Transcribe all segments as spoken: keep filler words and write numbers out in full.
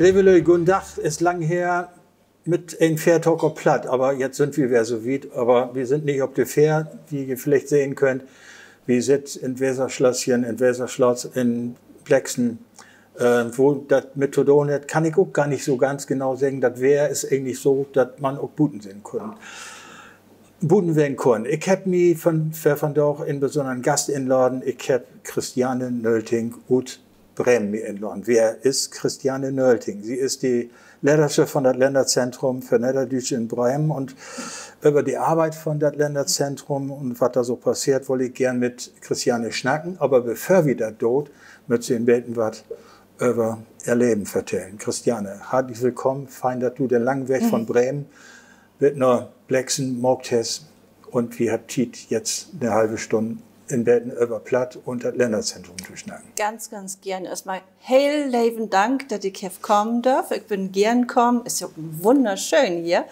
Leve Lüüd, goden Dag, is lang her mit en Fährtalk op Platt, aver jetzt sünd wi weer so wiet, aver wi sünd nich op de Fähr, wie ji villicht sehn köönt. Wi sitt in't Weserschlösschen, in't Weserslott in Blexen. Äh, wo dat mit to doon hett, kann ik ok gor nich so ganz genau seggen. Dat Weer is egentlich so, dat man ok buten sien kunn, buten ween kunn. Ik hebb mi för, för vandaag en besünnern Gast inladen. Ik hebb Christiane Nölting ut Bremen mi inladen. Wer is Christiane Nölting? Se is de Ledersche von dat Lännerzentrum för Nedderdüütsch in Bremen un över de Arbeit von dat Lännerzentrum un wat dor so passeert, wull ik geern mit Christiane snacken. Aver bevör wi dat doot, mööt se en beten wat över ehr Leven vertellen. Christiane, hartlich willkamen. Fein, dat du den langen Weg von Bremen bet na Blexen maakt hest. Un wi hebbt Tiet, jetzt en halve Stünn en beten över Platt un dat Lännerzentrum to snacken. Ganz, ganz geern. Eerstmal heel leven Dank, dat ik hier kamen dörf. Ik bün geern kamen. Is ja ok wunnerschöön hier,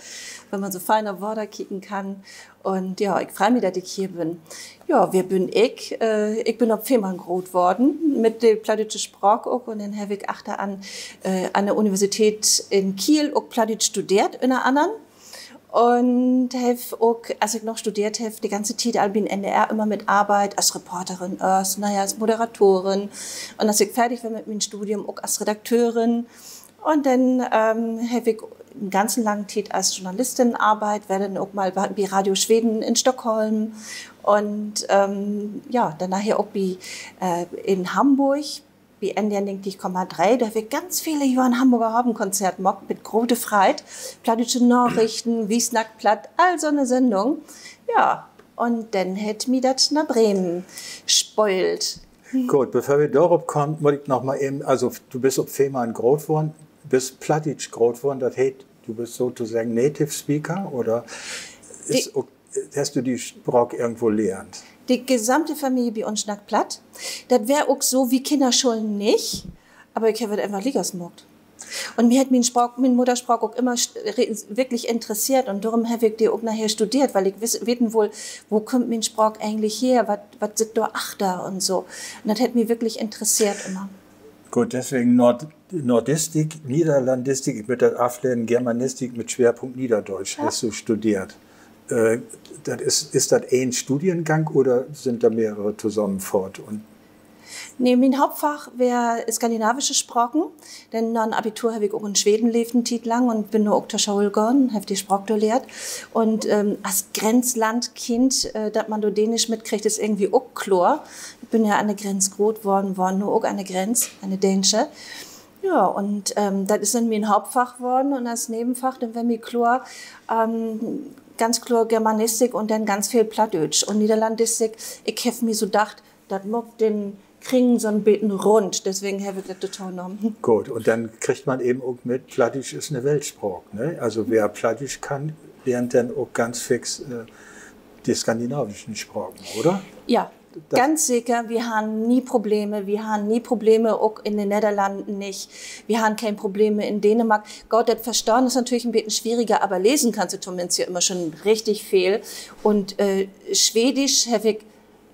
wenn man so fein na Water kieken kann. Un ja, ik frei mi, dat ik hier bün. Ja, wer bün ik? Äh, ik bün op Fehmarn groot worrn, mit de plattdüütsche Spraak ok. Un denn heff ik achteran, äh, an de Universität in Kiel ok Plattdüütsch studeert, ünner annern. Un heff ok, as ik noch studeert heff, de ganze Tiet al bi'n N D R ümmer mit arbeidt, as Reporterin, as, na ja, as Moderatorin. Un as ik fertig weer mit mien Studium, ok as Redakteurin. Un denn, ähm, heff ik en ganze lange Tiet as Journalistin arbeidt, weer denn ok mal bi, bi Radio Schweden in Stockholm. Un, ähm, ja, denn nahher ok bi, äh, in Hamburg, bi N D R negentig Komma drei, dor heff ik ganz vele Johr en Hamborger Havenkonzert maakt, mit grote Freid. Plattdüütsche Narichten, Wi snackt Platt, all so 'ne Sendung. Ja, un denn hett mi dat na Bremen spöölt. Goot, bevör wi dorop kaamt, mutt ik noch mal even, also, du büst op Fehmarn groot worrn, büst plattdüütsch groot worrn, dat heet, du büst sotoseggen Native Speaker, oder is ok, hest du de Spraak irgendwo lehrt? De gesamte Familie bi uns snackt Platt. Dat weer ok so, wi Kinner schullen nich, aver ik heff dat eenfach liekers maakt. Un mi hett mien Spraak, mien Mudderspraak ok ümmer st-, re-, wirklich interesseert un dorüm heff ik de ok nahher studeert, wiel ik wis-, weten wull, wo kummt mien Spraak egentlich her, wat, wat sitt dor achter un so. Un dat hett mi wirklich interesseert ümmer. Goot, deswegen Nord-, Nordistik, Niederlandistik mit dat Afleden Germanistik mit Schwerpunkt Niederdeutsch hest du studeert. Äh, dat is, is dat en Studiengang oder sünd dor mehrere tosamenfoot? Nee, mien Hauptfach weer skandinavische Spraken. Denn na'n Abitur heff ik ok in Schweden leevt, en Tiet lang, un bün dor ok to School gahn, heff de Spraak dor lehrt. Un, ähm, as Grenzlandkind, äh, dat man dor Däänsch mitkriggt, is irgendwie ok kloor. Ik bün ja an de Grenz groot worrn, wahn nu ok an de Grenz, an de däänsche. Ja, un, ähm, dat is denn mien Hauptfach worrn un as Nevenfach, denn weer mi kloor, ähm, ganz kloor Germanistik un denn ganz veel Plattdüütsch. Un Niederlandistik, ik heff mi so dacht, dat maakt den Kring so'n beten rund, deswegen heff ik dat dorto nahmen. Goot, un denn kriggt man even ok mit, Plattdüütsch is 'ne Weltspraak, ne? Also, wer Plattdüütsch kann, lehrt denn ok ganz fix, äh, de skandinavischen Spraken, oder? Ja, ganz seker. Wi harrn nie Probleme, wi harrn nie Probleme, ok in de Nedderlannen nich. Wi harrn keen Probleme in Dänemark. Goot, dat Verstahn is natürlich en beten schwieriger, aver lesen kannst du tominnst ja ümmer schon richtig veel. Un, äh, Schwedisch heff ik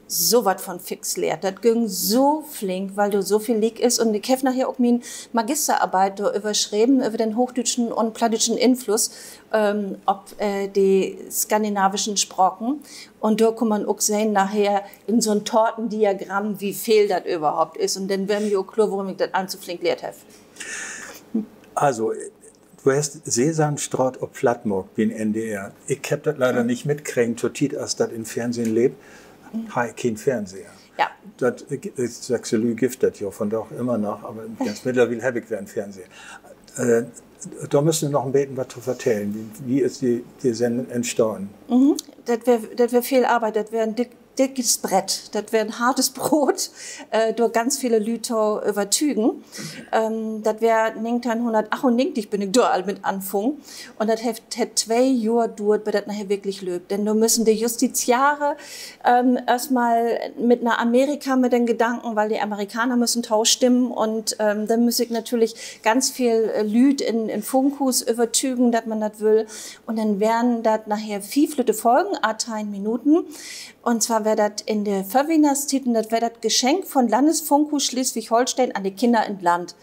so wat von fix lehrt. Dat güng so flink, wiel dor so veel liek is. Un ik heff nahher ok mien Magisterarbeit dor över schreven, över den hoochdüütschen un plattdüütschen Influss, ähm, op, äh, de skandinavischen Spraken. Un dor kunn man ok sehn, nahher in so'n Tortendiagramm, wo veel dat överhaupt is. Un denn weer mi ok kloor, worüm ik dat allens so flink lehrt heff. Also, du hest Sesamstraat op Platt maakt bi'n N D R. Ik heff dat leider nich mitkregen, to Tiet, as dat in Fernsehen leep, harr ik keen Fernseher. Ja. Dat, äh, Saxe Lüe gifft dat ja vondaag ümmer noch, aver ganz mittlerwiel heff ik weer en Fernseher. Äh, dor müsst du noch en beten wat to vertellen. Wo, wo is de, de Sendung entstahn? Dat weer, dat weer veel Arbeit, dat weer en dick, dickes Brett, dat weer en hartes Broot, äh, dor ganz vele Lüüd to övertügen. Ähm, dat weer negenteihnhunnertachtunnegentig bün ik dor al mit anfungen. Un dat hett, hett twee Johr duert, bit dat nahher wirklich löppt. Denn dor müssen de Justiziare, ähm, eerstmal mit na Amerika mit den Gedanken, wiel de Amerikaner müssen tostimmen. Un, ähm, denn müss ik natürlich ganz veel, äh, Lüüd in, in Funkhuus övertügen, dat man dat will. Un denn weren dat nahher fief lütte Folgen, a teihn Minuten. Un zwar weer dat in de Vörwiehnachtstiet un dat weer dat Geschenk von Landesfunkhuus Sleswig-Holsteen an de Kinner in't Land.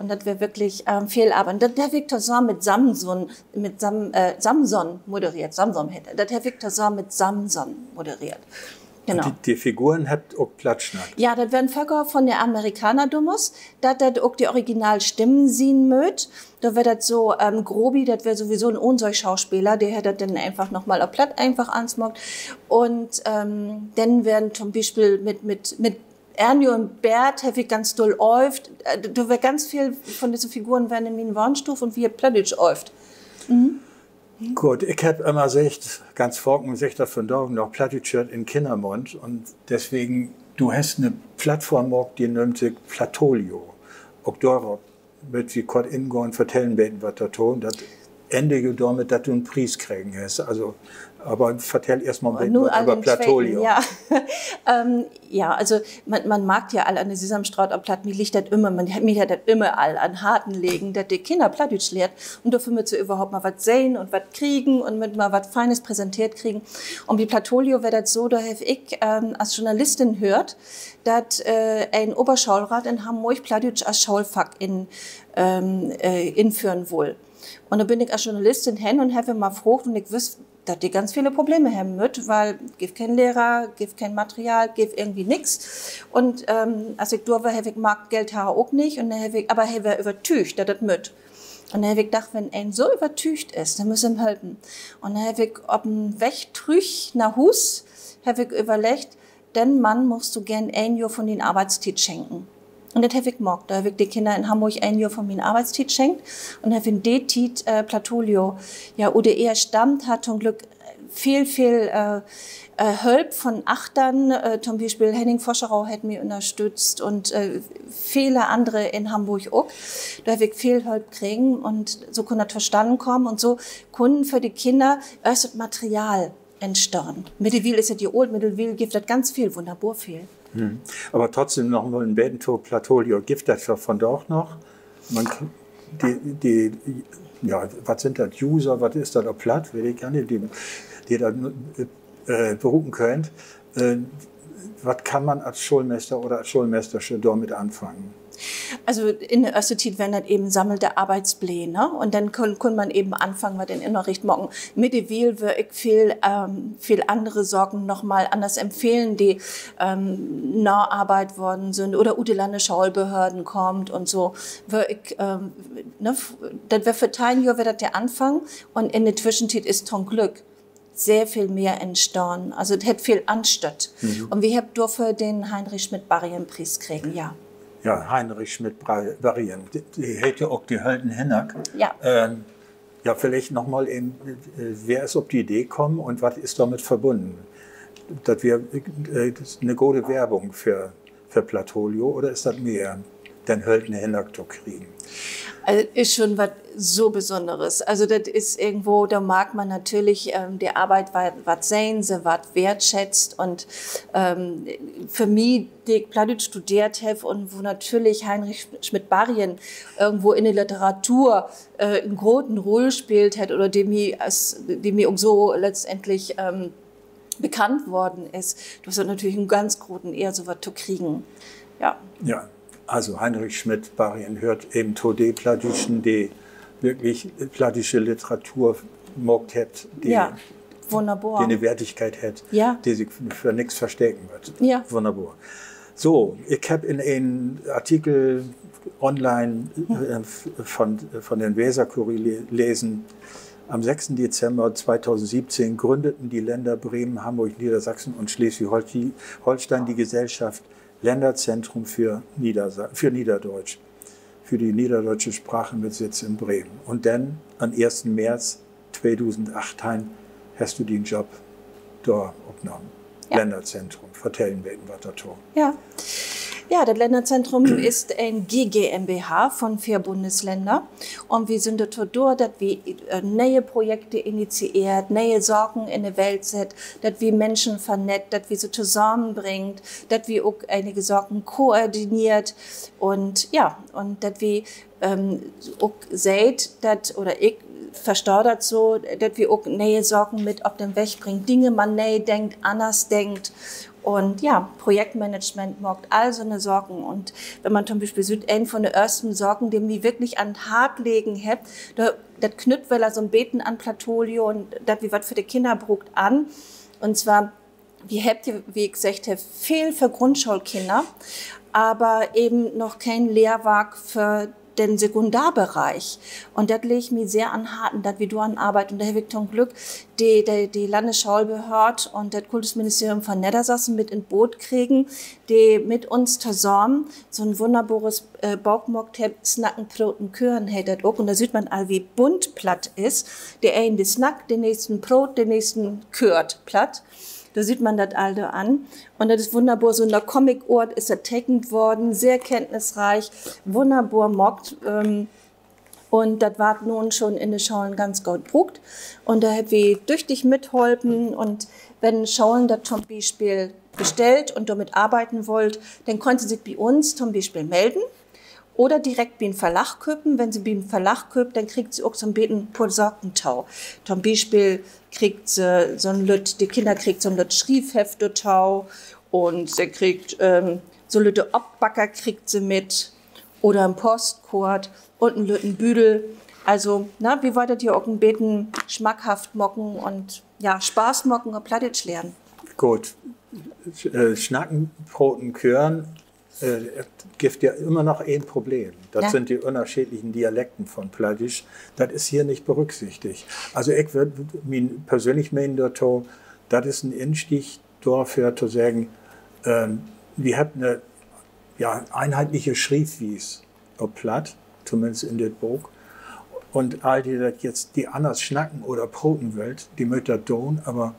Un dat weer wirklich, ähm, veel Arbeit. Un dat heff ik tosamen mit Samson, mit Sam-, äh, Samson modereert. Samson heet dat. Dat heff ik tosamen mit Samson modereert. Genau. De, de Figuren hebbt ok Platt snackt? Ja, dat weren vörher von de Amerikaner domaals, dat dat ok de Originalstimmen sien mööt. Dor weer dat so, ähm, Grobi, dat weer sowieso en Ohnsorg-Schauspeler, de hett dat denn eenfach noch mal op Platt eenfach ansmaakt. Un, ähm, denn weren to'n Bispeel mit, mit, mit Ernie un Bert heff ik ganz doll öövt. Äh, dor weer ganz veel von disse Figuren weren in mien Wahnstuuv un wi hebbt Plattdüütsch öövt. Goot, ik heff ümmer seggt, ganz faken, segg dat vondaag noch, Plattdüütsch höört in Kinnermund. Un deswegen, du hest 'ne Plattform maakt, de nöömt sik Plattolio. Ok dorop mööt wi kort ingahn, vertell en beten wat dorto. Dat endt jo dormit, dat du en Pries kregen hest. Also, aver vertell eerst mal en beten wat över Plattolio. Ja. Ähm, ja, also, man, man maakt ja all an de Sesamstraat op Platt, mi liggt dat ümmer, man hett, mi hett dat ümmer all an Harten legen, dat de Kinner Plattdüütsch lehrt. Un dorför mööt se överhaupt mal wat sehn un wat kriegen un mööt mal wat Feines präsenteert kriegen. Un bi Plattolio weer dat so, dor heff ik, ähm, as Journalistin höört, dat, äh, en Oberschoolraat in Hamborg Plattdüütsch as Schoolfack in-, ähm, äh, inföhren wull. Un dor bün ik as Journalistin hen un heff em mal fraagt un ik wüss, dat de ganz vele Probleme hebben mööt, wiel gifft keen Lehrer, gifft keen Material, gifft irgendwie nix. Un, ähm, as ik dor weer, heff ik markt, Geld harr he ok nich, un denn heff ik, aver he weer övertüügt, dat dat mööt. Un denn heff ik dacht, wenn een so övertüügt is, denn müss ik em helpen. Un denn heff ik op en Weg trüch na Huus, heff ik överleggt, den Mann muchst du geern een Johr von dien Arbeitstiet schenken. Un dat heff ik maakt. Dor heff ik de Kinner in Hamborg een Johr von mien Arbeitstiet schenkt un heff in de Tiet, äh, Plattolio, ja, ut de Eer stammt, harr to'n Glück veel, veel, äh, äh, Hölp von achtern. Äh, to'n Bispeel Henning Voscherau hett mi ünnerstütt un, äh, vele annere in Hamborg ok. Dor heff ik veel Hölp kregen un so kunn dat tostannen kamen un so kunnen för de Kinner eerst dat Material entstahn. Middewiel is dat ja oolt, middewiel gifft dat ganz veel, wunnerbor veel. Aver trotzdem noch mal en beten to Plattolio. Gifft dat för vondaag noch? Man k-, de, de, ja, wat sünd dat? User, wat is dat op Platt? Weet ik gor nich. De, de dat, äh, bruken köönt. Äh, wat kann man as Schoolmeester oder as Schoolmeestersche dormit anfangen? Also in de eerste Tiet weren dat even sammelte Arbeitsbläd, ne? Un denn kunn, kunn man even anfangen, wat in Ünnerricht maken. Middewiel wöör ik veel, ähm, veel annere Saken noch mal anners empfehlen, de, ähm, naarbeidt worrn sünd oder ut de Landesschoolbehörden kaamt un so. Wöör ik, ähm, ne, dat weer vör teihn Johr weer dat de Anfang un in de Twischentiet is to'n Glück sehr veel mehr entstahn. Also, dat hett veel anstött. Un wi hebbt dorför den Heinrich-Schmidt-Barrien-Pries kregen, ja. Ja, Heinrich Schmidt-Barrien, de, de heet ja ok de Hölten Hinnerk. Ja. Ähm, ja, villicht noch mal en, äh, wer is op de Idee kamen un wat is dormit verbunnen? Dat weer, äh, 'ne gode Werbung för, för Plattolio oder is dat mehr, den Hölten Hinnerk to kriegen? Also, is schon wat so Besonneres. Also, dat is irgendwo, dor markt man natürlich, ähm, de Arbeit, wat, wat sehn se, wat wertschätzt. Un, ähm, för mi, de ik Plattdüütsch studeert heff un wo natürlich Heinrich Schmidt-Barrien irgendwo in de Literatur, äh, en groten Rull speelt hett oder de mi as, de mi ok so letztendlich, ähm, bekannt worrn is, dor is dat natürlich en ganz groten Ehr, so wat to kriegen. Ja. Ja, also Heinrich Schmidt-Barrien höört even to de Plattdüütschen, de wirklich plattdüütsche Literatur maakt hebbt, de, ja, wunnerbor, de 'ne Wertigkeit hett, ja, de sik för nix versteken warrt. Ja. Wunnerbor. So, ik heff in en Artikel online, äh, von, von den Weser-Kurier le-, lesen, Am sechsten Dezember zweitausendsiebzehn gründeten die Länder Bremen, Hamburg, Niedersachsen und Schleswig-Holti-, Holstein die Gesellschaft Länderzentrum für Niedersa-, für Niederdeutsch, für die niederdeutsche Sprache mit Sitz in Bremen. Und dann am ersten März tweedusendachttien hest du dien Job dor opnahmen. Ja. Länderzentrum. Vertell en beten wat dorto. Ja. Ja, dat Länderzentrum is en G G M B H von veer Bundesländer. Un wi sünd dorto dor, dat wi, äh, ne'e Projekte initiiert, ne'e Saken in de Welt sett, dat wi Minschen vernett, dat wi se tosamenbringt, dat wi ok enige Saken koordineert. Un ja, un dat wi, ähm, ok seht, dat, oder ik verstah dat so, dat wi ok ne'e Saken mit op den Weg bringt, Dinge man nee denkt, anners denkt. Un ja, Projektmanagement maakt, all so 'ne Saken. Un wenn man to'n Bispeel süht, een von de eersten Saken, de wi wirklich an't Hart legen hebbt, dat knütt woller so 'n beten an Plattdüütsch un dat wi wat för de Kinner bruukt an. Un zwar, wi hebbt, wie ik seggt heff, veel för Grundschoolkinner, aver even noch keen Lehrwark för den Sekundarbereich. Un dat leeg mi sehr an Harten, dat wi dor an arbeidt. Un dor heff ik to'n Glück de, de, de Landesschoolbehöörd un dat Kultusministerium von Neddersassen mit in't Boot kregen, de mit uns tosamen so 'n wunnerbores Book maakt hebbt, Snacken, Proten, Kören heet dat ok. Un dor süht man al, wie bunt Platt is. De een, de snackt, de nächsten proot, de nächsten köört Platt. Dor süht man dat al dor an. Un dat is wunnerbor, so na Comic-Oort is dat tekent worrn, sehr kenntnisreich, wunnerbor maakt. Un dat warrt nu schon in de Scholen ganz goot bruukt. Un dor hebbt wi düchtig mitholpen. Un wenn Scholen dat to'n Bispeel bestellt un dormit arbeiden wüllt, denn köönt se sik bi uns to'n Bispeel melden oder direkt bi'n Verlag köpen. Wenn se bi'n Verlag kööpt, denn kriegt se ok so 'n beten poor Saken to. To'n Bispeel kriegt se so 'n lütt, de Kinner kriegt so 'n lütt Schrievheft dorto un se kriegt so lütte Opbacker kriegt se mit oder en Postkoort un en lütten Büdel. Also, na, wi wüllt dat hier ok en beten smackhaft maken un, ja, Spaaß maken, op Plattdüütsch lehren. Goot. Snacken, Proten, Kören, dat gifft ja immer noch een Problem. Dat sünd de ünnerscheedlichen Dialekten von Plattdüütsch. Dat is hier nich berücksichtigt. Also ik wöör mien persönlich Menen dorto, dat is en Instieg dorför to seggen, wi hebbt 'ne, ja, einheitliche Schrievwies op Platt, tominnst in dit Book. Un all de, dat jetzt de anners snacken oder proten wüllt, de mööt dat doon, aver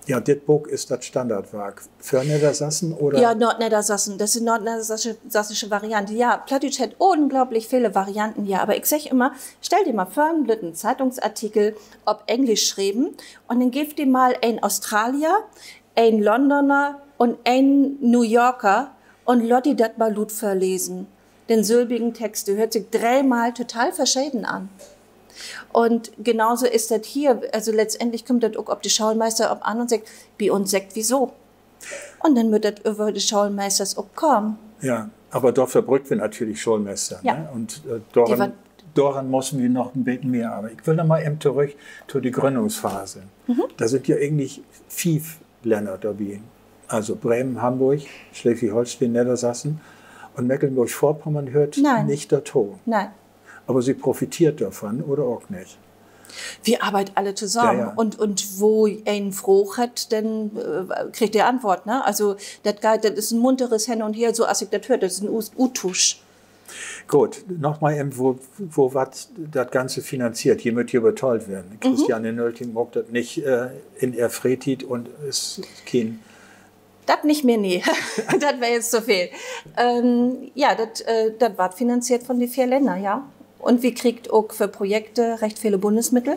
ja, dit Book is dat Standardwark för Neddersassen oder? Ja, Noordneddersassen, dat is de noordneddersassische Variante. Ja, Plattdüütsch hett unglaublich vele Varianten, ja, aver ik segg immer, stell di mal vör, en lütten Zeitungsartikel op Engelsch schreven un denn geev di mal en Australier, en Londoner un en New Yorker un laat di dat mal luut vörlesen. Den sülvigen Text, de höört sik dreemal total verscheden an. Un genau so is dat hier. Also letztendlich kümmt dat ok op de Schoolmeister op an un seggt, bi uns seggt wi so. Un denn mutt dat över de Schoolmeisters ok kamen. Ja, aver dorför bruukt wi natürlich Schoolmeisters, ne? Un doran müssen wi noch en beten mehr arbeiden. Ik will noch mal even torüch to de Gründungsphase. Dor sünd ja egentlich fief Länner dorbi. Also Bremen, Hamborg, Sleswig-Holsteen, Neddersassen un Mekelnborg-Vörpommern höört nich dorto. Aver se profiteert dorvon, oder ok nich? Wi arbeidt alle tosamen. Un wo een Fraag hett, denn kriggt de Antwoort, ne? Also dat geiht, dat is en munteres Hen un Her, so as sik dat höört. Dat is en Uttuusch. Goot, noch mal even, wo warrt dat Ganze finanziert? Ji mööt ja betahlt weern. Christiane Nölting maakt dat nich in ehr Freetiet un is keen... Dat nich mehr, nee. Dat weer nu to veel. Ja, dat warrt finanziert von de veer Länner, ja. Un wi kriegt ok för Projekte recht vele Bunnesmiddel.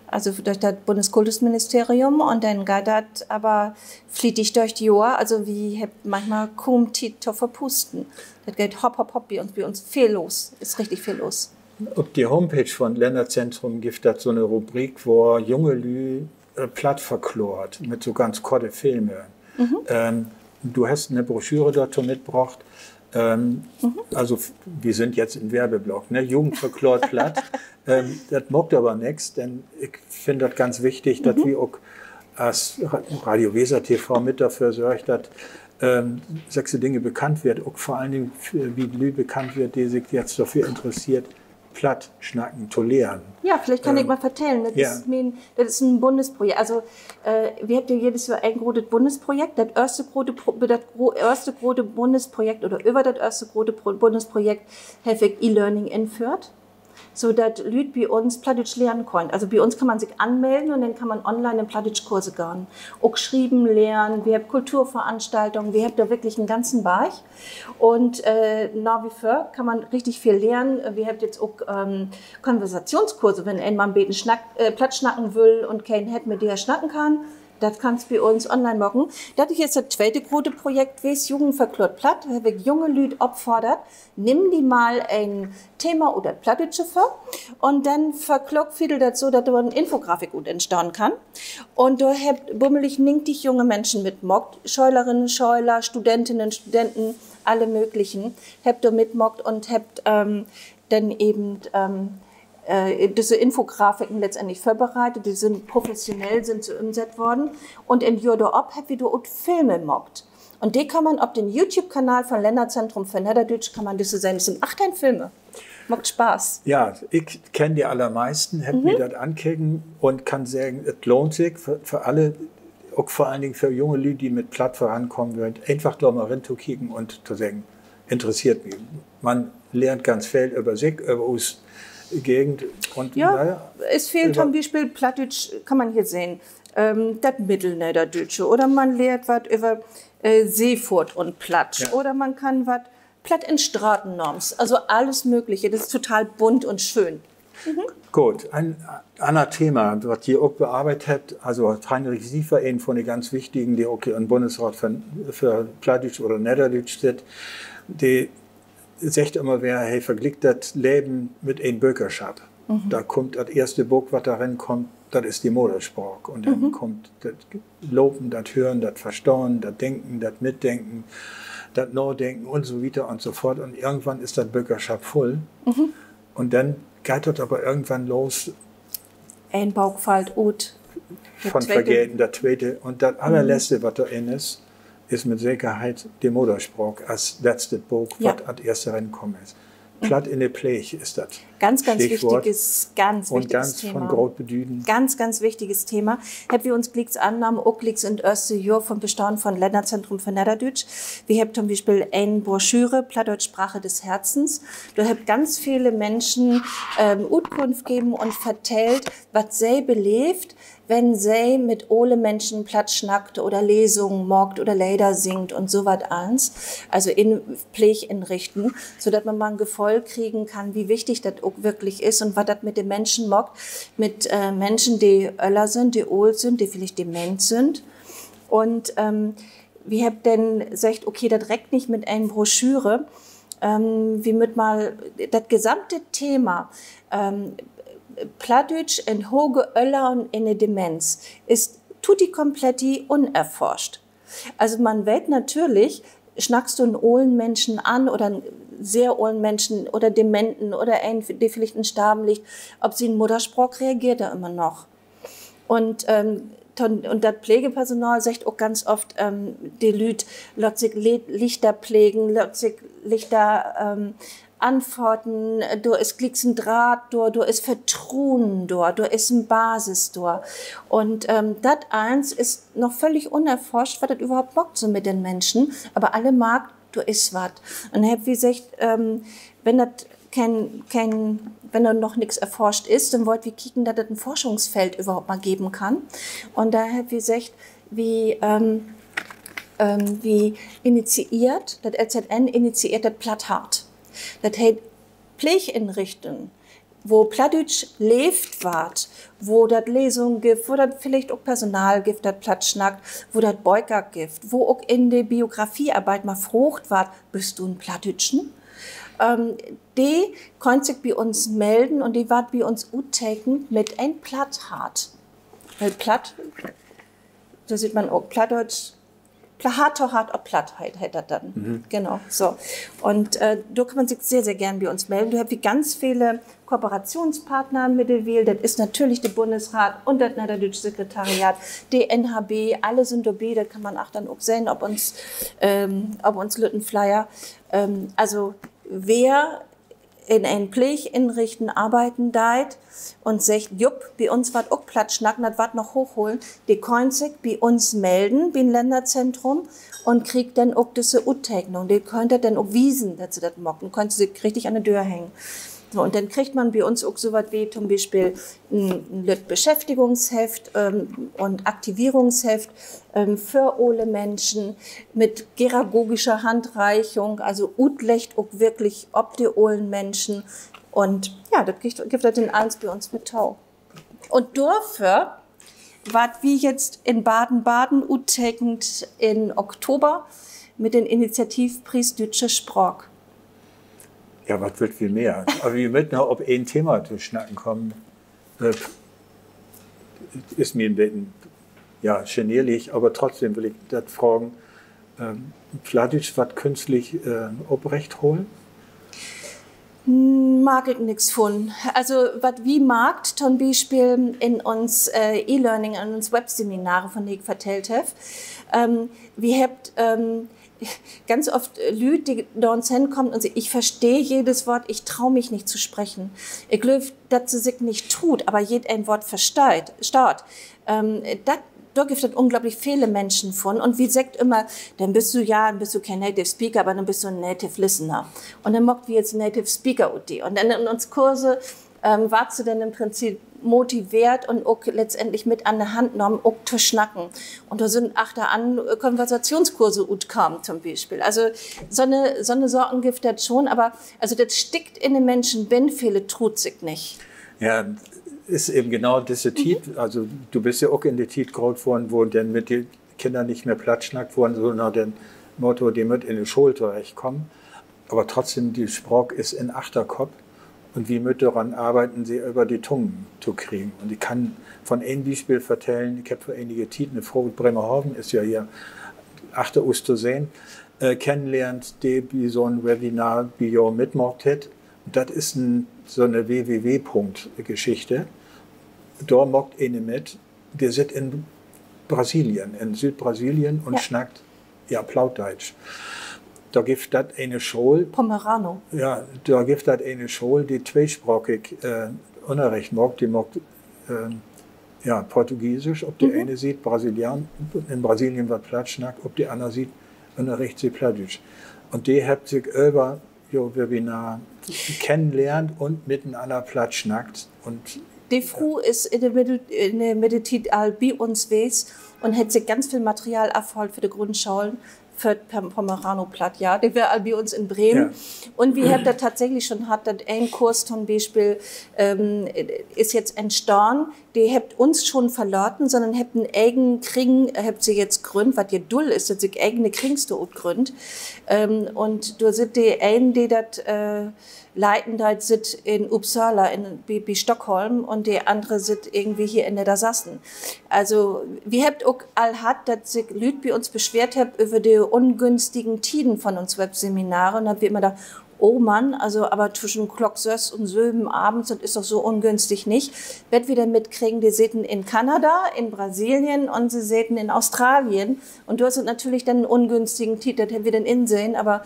Also dörch dat Bunneskultusministerium. Un denn geiht dat aver flietig dörch 't Johr. Also wi hebbt manchmal kuum Tiet to verpusten. Dat geiht hopp, hopp, hopp bi uns, bi uns veel los. Is richtig veel los. Op de Homepage von 't Lännerzentrum gifft dat so 'ne Rubrik, wo junge Lüüd Platt verkloort mit so ganz korte Filme. Du hest 'ne Broschüre dorto mitbrocht. Also wi sünd jetzt in Werbeblock, ne? Jugend verkloort Platt. Dat maakt aver nix, denn ik finn dat ganz wichtig, dat wi ok as Radio Weser TV mit dorför sörgt, dat sese Dinge bekannt weert, ok vör allen Dingen bi Lüüd bekannt weert, de sik jetzt dorför interesseert, Platt snacken to lehren. Ja, villicht kann ik mal vertellen. Dat is en Bunnesprojekt. Also wi hebbt ja jedes Johr en grotet Bunnesprojekt. Dat eerste grote, dat eerste grote Bunnesprojekt oder över dat eerste grote Bunnesprojekt heff ik E-Learning inföhrt, so dat Lüüd bi uns Plattdüütsch lehren köönt. Also bi uns kann man sik anmellen un denn kann man online in Plattdüütschkurse gahn. Ok schrieven lehren, wi hebbt Kulturveranstaltungen, wi hebbt dor wirklich en ganzen Barg. Un na wie vör kann man richtig veel lehren. Wi hebbt jetzt ok Konversationskurse, wenn een mal 'n beten Platt snacken will un keen hett, mit de he snacken kann. Dat kannst bi uns online maken. Dat is dat tweete grote Projekt west, Jugend verkloort Platt. Dor heff ik junge Lüüd opfordert, nimm di mal en Thema ut dat Plattdüütsche vör un denn verkloorst du dat so, dat dor en Infografik ut entstahn kann. Un dor hebbt bummelig negentig junge Minschen mitmaakt, Schölerinnen, Schöler, Studentinnen, Studenten, alle möglichen, hebbt dor mitmaakt un hebbt denn even düsse Infografiken letztendlich vörbereit. De sünd professionell, sünd se ümsett worrn. Un in't Johr dorop hebbt wi dor ok Filme maakt. Un de kann man op den YouTube-Kanal von Lännerzentrum för Nedderdüütsch, kann man düsse sehn. Dat sünd achtteihn Filme. Maakt Spaß. Ja, ik kenn de allermeisten, heff mi dat ankeken un kann seggen, dat lohnt sik för, för alle, ok vör allen Dingen för junge Lüüd, de mit Platt vörankamen wüllt, eenfach dor mal rintokieken un to seggen, interesseert mi. Man lehrt ganz veel över sik, över us Gegend un, ja, na ja, is veel, to'n Bispeel Plattdüütsch kann man hier sehn, dat Middelnedderdüütsche, oder man lehrt wat över Seefohrt un Platt, oder man kann wat Platt in Stratennaams, also alles Mögliche. Dat is total bunt un schöön. Goot, en anner Thema, wat ji ok bearbeidt hebbt, also Heinrich Siefer, een von de ganz Wichtigen, de ok hier in'n Bunnesraat för, för Plattdüütsch oder Nedderdüütsch sitt, de seggt ümmer weer, he vergliekt dat Leven mit en Bökerschapp. Dor kummt dat eerste Book, wat dor rinkummt, dat is de Moderspraak. Un denn kummt dat Lopen, dat Hören, dat Verstahn, dat Denken, dat Mitdenken, dat Nadenken un so wieter un so foort. Un irgendwann is dat Bökerschapp vull. Un denn geiht dat aver irgendwann los. Een Book fallt ut. Von Vergeten, dat tweete. Un dat allerletzte, wat dor in is, is mit Sekerheit de Moderspraak as letztet Book, wat as eerste rinkamen is. Platt in de Pleeg is dat Stichwoort. Ganz, ganz wichtiges Thema. Ganz, ganz wichtiges Thema. Hebbt wi uns glieks annahmen, ok glieks in't eerste Johr von Bestahn von Lännerzentrum för Nedderdüütsch. Wi hebbt to'n Bispeel en Broschüre, Plattdeutsch Sprache des Herzens. Dor hebbt ganz vele Minschen Utkunft geven un vertellt, wat se beleevt, wenn se mit ole Minschen Platt snackt oder Lesungen maakt oder Leder singt un so wat allens, also in Pleeginrichten, so dat man mal en Geföhl kriegen kann, wie wichtig dat ok wirklich is un wat dat mit de Minschen maakt, mit Minschen, de öller sünd, de oolt sünd, de villicht dement sünd. Un wi hebbt denn seggt, okay, dat reckt nich mit en Broschüre. Wi mööt mal dat gesamte Thema Plattdüütsch in hoge Öller un in de Demenz is tutti completi unerforscht. Also man weet natürlich, snackst du en olen Minschen an oder en sehr olen Minschen oder Dementen oder een, de villicht in Starven liggt, op sien Mudderspraak reageert de ümmer noch. Un, un dat Plegepersonal seggt ok ganz oft, de Lüüd laat sik lichter plegen, laat sik lichter anfaten, dor is glieks en Draht dor, dor is Vertruen dor, dor is en Basis dor. Un dat allens is noch völlig unerforscht, wat dat överhaupt maakt so mit den Minschen. Aver alle markt, dor is wat. Un hebbt wi seggt, wenn dat keen, keen, wenn dor noch nix erforscht is, denn wüllt wi kieken, dat dat en Forschungsfeld överhaupt mal geven kann. Un dor hebbt wi seggt, wi wi initiiert, dat L Z N initiiert dat Platthart. Dat heet, Pleeginrichten, wo Plattdüütsch leevt warrt, wo dat Lesungen gifft, wo dat villicht ok Personal gifft, dat Platt snackt, wo dat Böker gifft, wo ok in de Biografiearbeit mal fraagt warrt: Büst du en Plattdüütschen? De köönt sik bi uns melden un de warrt bi uns uttekent mit en Platthart. Wiel Platt, dor süht man ok Plattdeutsch, Hart to Hart op Platt heet dat denn. Genau, so. Un dor kann man sik sehr, sehr geern bi uns melden. Dor hebbt wi ganz vele Kooperationspartner middewiel. Dat is natürlich de Bunnesraat un dat Nedderdüütsch Sekretariat, de N H B, alle sünd dorbi. Dat kann man achtern ok sehn op uns, op uns lütten Flyer. Also, wer in en Pleeginrichten arbeiden deit un seggt: Jup, bi uns warrt ok Platt snackt, dat warrt noch hoochholen, de köönt sik bi uns melden, bi'n Lännerzentrum, un kriegt denn ok düsse Utteknung. De köönt dat denn ok wiesen, dat se dat maakt, un köönt sik richtig an de Döör hängen. So, un denn kriggt man bi uns ok so wat wie to'n Bispeel en lütt Beschäftigungsheft un Aktivierungsheft för ole Minschen mit pädagogischer Handreichung, also utleggt ok wirklich op de olen Minschen. Un ja, dat gifft dat denn allens bi uns mit to. Un dorför Warrt wi jetzt in Baden-Baden uttekent in Oktober mit den Initiativpries Düütsche Spraak. Ja, wat wüllt wi mehr? Aver wi mööt noch op een Thema to snacken kamen. Äh, is mi en beten, ja, genierlich, aver trotzdem will ik dat fragen. Plattdüütsch warrt künstlich oprecht holen? Maak ik nix vun. Also, wat wi maakt, to'n Bispeel in uns E-Learning, in uns Webseminare, von de ik vertellt heff, wi hebbt ganz oft Lüüd, de dor uns henkaamt un seggt: Ich versteh jedes Wort, ich trau mich nicht zu sprechen. Ik glööv, dat se sik nich truut, aver jedeen Woort versteiht, staht. Dat, dor gifft dat unglaublich vele Minschen vun. Un wi seggt ümmer: Denn büst du ja, büst du keen Native Speaker, aver denn büst du en Native Listener. Un denn maakt wi jetzt Native Speaker ut di. Un denn in uns Kurse warrt se denn in Prinzip motiveert un ok letztendlich mit an de Hand nahmen, ok to snacken. Un dor sünd achteran Konversatschoonskurse utkamen, to'n Bispeel. Also, so'ne Saken gifft dat schon, aver also, dat stickt in de Minschen binnen, vele truut sik nich. Ja, is even genau disse Tiet. Also, du büst ja ok in de Tiet groot worrn, wo denn mit de Kinner nich mehr Platt snackt worrn, so na den Motto, de mööt in de School torechtkamen. Aver trotzdem, de Spraak is in'n Achterkopp un wi mööt doran arbeiden, se över de Tung to kriegen. Un ik kann von een Bispeel vertellen: Ik heff vör enige Tiet 'ne Fro ut Bremerhaven, is ja hier achter us to sehn, kennenlehrt, de bi so'n Webinar bi jo mitmaakt hett. Dat is so'ne W-W-W-Punkt-Geschichte. Dor maakt ene mit, de sitt in Brasilien, in Süüdbrasilien un snackt, ja, Plautdietsch. Dor gifft dat ene School, Pomerano. Ja, dor gifft dat ene School, de tweesprakig Ünnerricht maakt. De maakt, ja, Portugiesisch op de ene Siet, Brasilian-, in Brasilien warrt Platt snackt, op de anner Siet ünnerricht se Plattdüütsch. Un de hebbt sik över jo Webinar kennenlehrt un mitenanner Platt snackt. Un de Fru is in de Middel-, in de Middentiet al bi uns west un hett sik ganz veel Material afhaalt för de Grundscholen, för Pom-, Pomerano-Platt, ja. De weer al bi uns in Bremen. Un wi hebbt dat tatsächlich schon hatt, dat een Kurs to'n Bispeel is jetzt entstahn. De hebbt uns schon verlaten, sünnern hebbt en egen Kring, hebbt se jetzt grünnt, wat ja dull is, dat sik egene Krings dor utgrünnt. Un dor sitt de een, de dat leiten deit, sitt in Uppsala, in, bi, bi Stockholm, un de annere sitt irgendwie hier in Neddersassen. Also, wi hebbt ok al hatt, dat sik Lüüd bi uns beschweert hebbt över de ungünstigen Tieden von uns Webseminare. Un denn hebbt wi immer dacht: Oh Mann, also, aver twüschen Klock söss un söven avends, dat is doch so ungünstig nich. Wat wi denn mitkriegen, de seten in Kanada, in Brasilien un se seten in Australien. Un dor is dat natürlich denn en ungünstigen Tiet, dat hebbt wi denn insehn, aver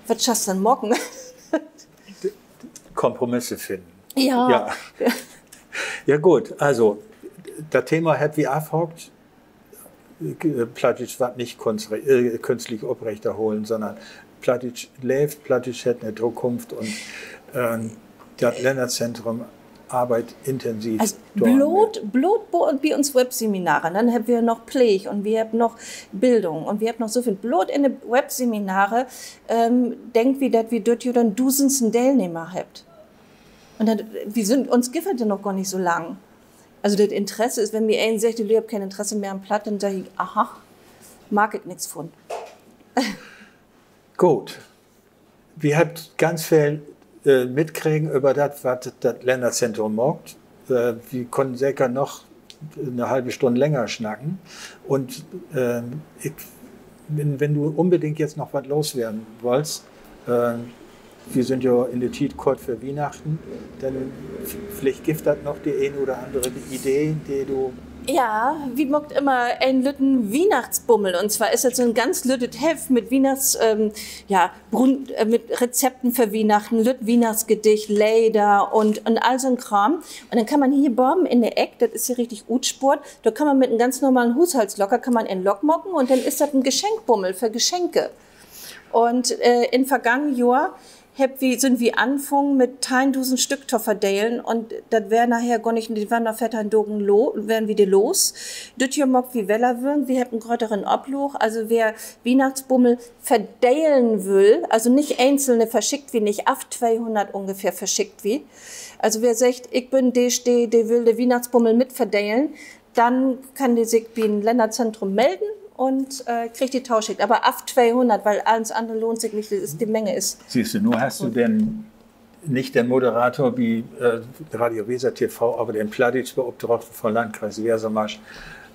wat schasst denn maken? Kompromisse finnen. Ja. Ja, goot, also, dat Thema hebbt wi afhaakt. Plattdüütsch warrt nich künstlich oprechterholen, sünnern Plattdüütsch leevt, Plattdüütsch hett 'ne Tokunft un dat Lännerzentrum arbeidt intensiv dor an. Bloot, bloot bi uns Webseminare, denn hebbt wi noch Pleeg un wi hebbt noch Bildung un wi hebbt noch so veel. Bloot in de Webseminare denkt wi, dat wi düt Johr den dusendsten Deelnehmer hebbt. Un dat, wi sünd, uns gifft dat ja noch gor nich so lang. Also dat Interesse is, wenn mi een seggt, de Lüüd hebbt keen Interesse mehr an Platt, denn segg ik: Aha, maak ik nix vun. Goot. Wi hebbt ganz veel mitkregen över dat, wat dat Lännerzentrum maakt. Wi kunnen seker noch 'ne halve Stünn länger snacken. Un ik, wenn du unbedingt jetzt noch wat loswerden wollst, wi sünd ja in de Tiet kort vör Wiehnachten, denn villicht gifft dat noch de een oder annere Idee, de du... Ja, wi maakt immer en lütten Wiehnachtsbummel. Un zwar is dat so'n ganz lüttet Heft mit Wiehnnachts-, ja, mit Rezepten för Wiehnachten, lütt Wiehnachtsgedicht, Leder un, un all so'n Kraam. Un denn kann man hier baven in de Eck, dat is hier richtig utspoort, dor kann man mit en ganz normalen Huushaltslocker kann man en Lock maken un denn is dat en Geschenkbummel för Geschenke. Un in vergangen Johr hebbt wi, sünd wi anfungen, mit teihndusend Stück to verdelen un dat weer naher gor nich, de weren na veerteihn Dagen lo-, weren wi de los. Düt Johr maakt wi wedder welk, wi hebbt en grötteren Oplaag, also wer Wiehnachtsbummel verdelen will, also nich enzelne verschickt wi nich af, tweehunnert ungefähr verschickt wi. Also wer seggt, ik bün de, de, de will de Wiehnachtsbummel mit verdelen, Denn kann de sik bi'n Lännerzentrum mellen un, äh, kriggt de toschickt. Aver af tweehunnert, wiel allens anner lohnt sik nich, dat is, de Menge is. Sühst du, nu hest du denn nich den Moderator bi, äh, Radio Weser T V, aver den Plattdüütsch-Beopdragten von Landkreis Wesermarsch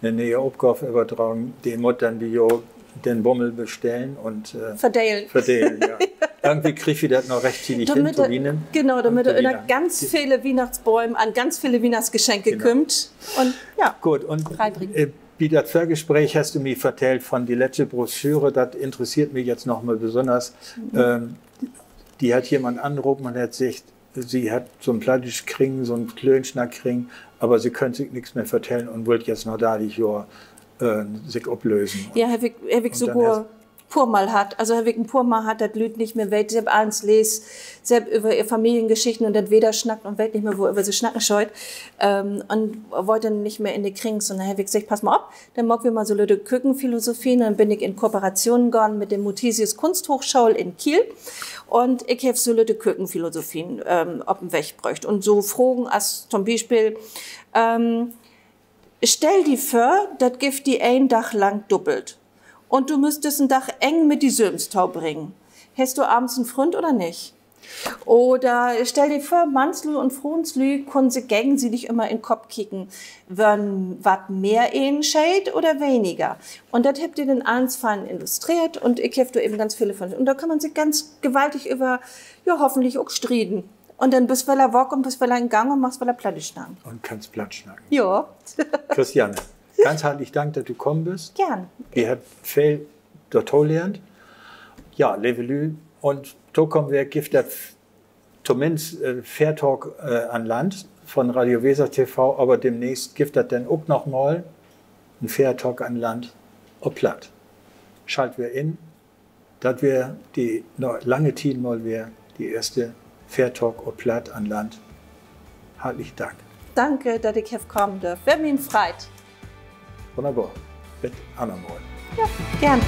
'ne ne'e Opgaav överdragen. De mutt denn bi jo den Bummel bestellen un, äh, verdelen. Verdelen, ja. Irgendwie kriegt wi dat noch rechttiedig hen to Wiehnachten. Genau, dormit he ünner ganz vele Wiehnachtsbööm an ganz vele Wiehnachtsgeschenke kümmt. Un, ja. Goot, un, äh, bi dat Vörgespreek hest du mi vertellt von de letsche Broschüre, dat interesseert mi jetzt noch mal besünners. Ähm, di hett jemand anropen un hett seggt, se hett so'n plattdüütsch Kring, so'n Klöönsnackkring, aver se köönt sik nix mehr vertellen un wüllt jetzt na dörtig Johr, äh, sik oplösen. Ja, heff ik, heff ik sogor poor Mal hatt. Also heff ik en poor Mal hatt, dat Lüüd nich mehr weet, se hebbt allens leest, se hebbt över ehr Familiengeschichten un dat wedder snackt un weet nich mehr, woröver se snacken schöölt. Ähm, un wüllt denn nich mehr in de Krings. Un denn heff ik seggt, pass mal op, denn maakt wi mal so lütte Kökenphilosophien. Denn bün ik in Kooperation gahn mit de Muthesius Kunsthoochschool in Kiel. Un ik heff so lütte Kökenphilosophien, ähm, op den Weg bröcht. Un so Fragen as to'n Bispeel, ähm, stell di vör, dat gifft di een Dag lang duppelt. Un du müsst düssen Dag eng mit di sülvst tobringen. Hest du avends en Fründ oder nich? Oder stell di vör, Mannslüüd un Fruenslüüd kunnen sik gegensiedig ümmer in Kopp kieken, wenn wat mehr een scheedt oder weniger. Un dat hebbt de denn allens fein illustreert un ik heff dor even ganz vele von. Un dor kann man sik ganz gewaltig över, ja, hoffentlich ok strieden. Un denn büst weller waak un büst weller in Gang un magst weller Plattdüütsch snacken. Un kannst Platt snacken. Ja. Christiane, ganz hartlich Dank, dat du kamen büst. Geern. Wi hebbt veel dorto lehrt. Ja, leve Lüüd, un tokamen Week gifft dat tominnst, äh, Fährtalk, äh, an Land von Radio Weser T V, aver demnächst gifft dat denn ok noch mal en Fährtalk an Land op Platt. Schalt weer in. Dat weer de, na lange Tiet mal weer de eerste Fährtalk op Platt an Land. Hartlich Dank. Danke, dat ik heff kamen dörft. Weer mi en Freid. Wunnerbor. Bit anner Mal. Ja, geern.